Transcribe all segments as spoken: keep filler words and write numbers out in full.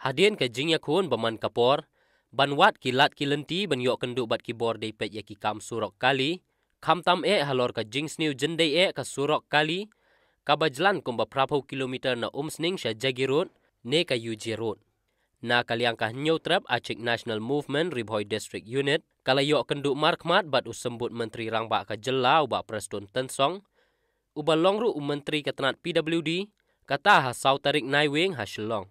Hadien ka jingïakhun ba man ka por ban wad ki lad ki lynti ban ïoh kynduh bad ki bor dei peit ïa ki kam surok kali, khamtam eh halor ka jingsniew jyndei eh ka surok kali kaba jlan kumba phra phew kilometer na Umsning sha Jagiroad ne ka U G Road. Na ka liang ka Hynñiewtrep Achik National Movement Ri Bhoi District Unit ka la ïoh kynduh markhmat bad u Symbud Myntri Rangbah ka jylla u Bah Prestone Tynsong, uba long ruh u Myntri ka tnat P W D, kata ha saw tarik Naiwieng ha Shillong.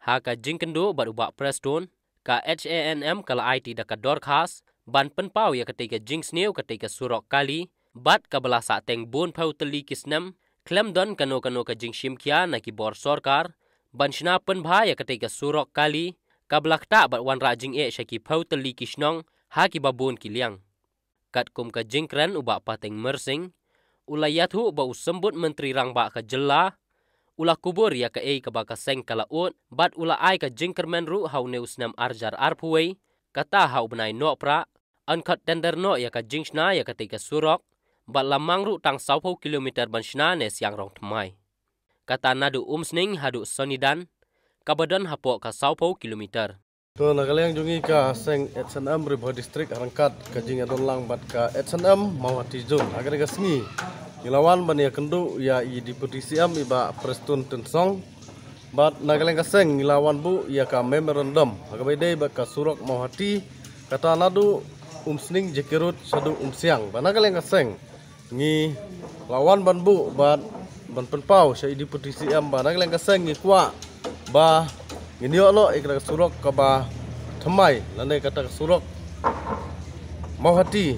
Ha ka jingkynduh bad u Bah Prestone, ka H A N M ka la aiti da ka dorkhas ban pynpaw ïa katei ka jingsniew katei ka surok kali bad kaba la sahteng bun phew tylli ki snem khlem don kano kano ka jingshim khia na ki bor sorkar ban shna pynbha ïa katei ka surok kali kaba la ktah bad wanrah jingeh sha ki phew tylli ki shnong ha kiba bun ki liang. Katkum ka jingkren u Bah Pateng Myrsing u la ïathuh ba u Symbud Myntri Rangbah ka jylla u la kubur ïa kaei kaba ka seng ka la ud bad u la ai ka jingkyrmen ruh ha une u snem ar hajar arphew wei, kata ha u bnai Nohprah, yn khot tender noh ïa ka jingshna ïa katei ka surok bad la mang ruh tang saw phew kilometer ban shna ne Siangrong Thymmai. Kata naduh Umsning haduh Sonidan kaba don hapoh ka saw phew kilometer. To, na ka liang jong ngi ka seng H A N M Ri Bhoi District ha ryngkat ka jingïadonlang bad ka H A N M Mawhati Zone, ha kane ka sngi ngi la wan ban ïakynduh ïa i Deputy C M i Bah Prestone Tynsong. Bad na ka liang ka seng ngi la wan buh ïa ka memorandum ha kaba ïadei bad ka surok Mawhati, kata naduh Umsning Jagiroad shaduh Umsiang. Bad na ka liang ka seng ngi la wan ban buh bad ban pynpaw sha i Deputy C M ba na ka liang ka seng ngi kwah ba ngin ïoh noh ïa kata ka surok kaba thymmai lane kata ka surok Mawhati.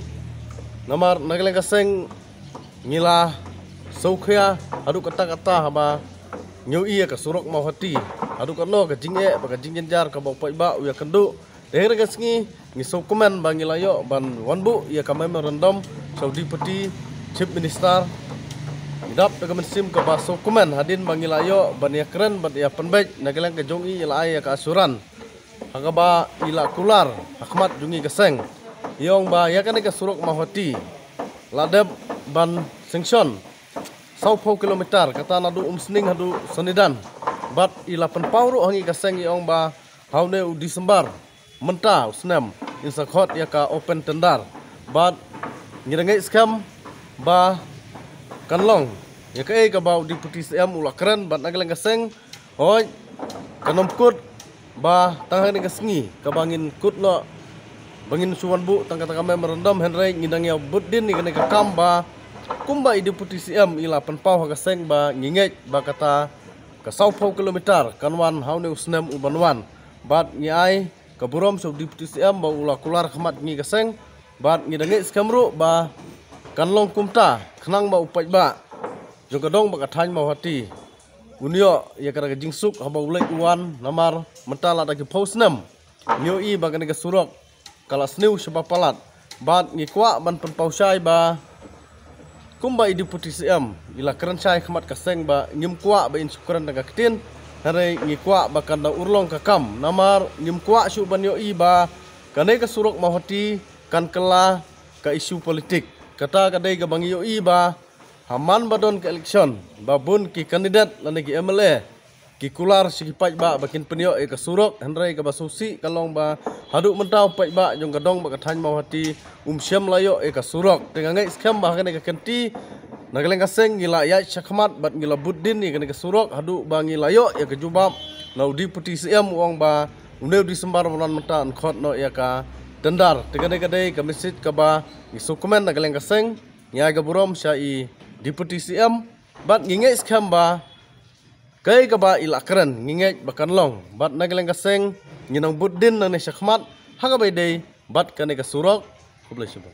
Namar na ka liang ka seng ngi la sngewkhia haduh katta katta haba ngi ïohi ïa ka surok Mawhati, haduh katno ka jingeh bad ka jingjynjar kaba u paidbah u ïakynduh. Te ha kane ka sngi ngi sngewkmen ba ngi la ïoh ban wan buh ïa ka memorandum sha u Deputy Chief Minister. Ngi dap da ka mynsiem kaba sngewkmen hadien ba ngi la ïoh ban ïakren bad ïapynbeit, na ka liang ka jong i i la ai ïa ka assurance ha kaba i la kular ha khmat jong ngi ka seng, i ong ba ïa kane ka surok Mawhati la dep ban sanction saw phew kilometer, kata naduh Umsning haduh Sonidan. Bad i la pynpaw ruh ha ngi ka seng, i ong ba ha une u December mynta u snem in sa khot ïa ka open tender. Bad ngi da ngeit skhem ba kan long ïa kaei kaba u Deputy C M u la kren. Bad na ka liang ka seng, hooid, kan ym kut ba tang ha kane ka sngi kaba ngin kut noh ba ngin shu wan buh tang kata ka memorandum, hynrei ngi dang ïa bud dien ïa kane ka kam ba kumba i Deputy C M i la pynpaw ha ka seng ba ngi ngeit ba kata ka saw phew kilometer kan wan ha une u snem u ban wan. Bad ngi ai ka burom sha u Deputy C M ba u la kular khmat ngi ka seng. Bad ngi da ngeit skhem ruh ba kan long kumta khnang ba u paidbah jong ka dong bad ka thaiñ Mawhati un ïoh ïa kata ka jingsuk haba u leit u wan, namar mynta la da ki phew snem ngi ïohi ba kane ka surok ka la sniew shaba palat. Bad ngi kwah ban pynpaw shai ba kumba i Deputy C M i la kren shai khmat ka seng ba ngim kwah ba in shu kren da ka ktien, hynrei ngi kwah ba kan da urlong ka kam, namar ngim kwah shuh ban ïohi ba kane ka surok Mawhati kan kylla ka issue politik. Kata ka dei kaba ngi ïohi ba ha man ba don ka election ba bun ki candidate lane ki M L A ki kular sha ki paidbah ba kin pynïoh ïa ka surok, hynrei kaba sngewsih ka long ba haduh mynta u paidbah jong ka dong bad ka thaiñ Mawhati um shym la ïoh ïa ka surok. Te nga ngeit skhem ba ha kane ka kynti na ka liang ka seng ngi la ïaid shakhmat bad ngi la bud dien ïa kane ka surok haduh ba ngi la ïoh ïa ka jubab na u Deputy C M u ong ba une u December ban wan mynta yn khot noh ïa ka tender. Te kane ka dei ka message kaba ngi sngewkmen na ka liang ka seng. Ngi ai ka burom sha i Deputy C M bad ngi ngeit skhem ba kaei kaba i la kren ngi ngeit ba kan long. Bad na ka liang ka seng ngi nang bud dien nangne shakhmat ha kaba ïadei bad kane ka surok. Khublei shibun.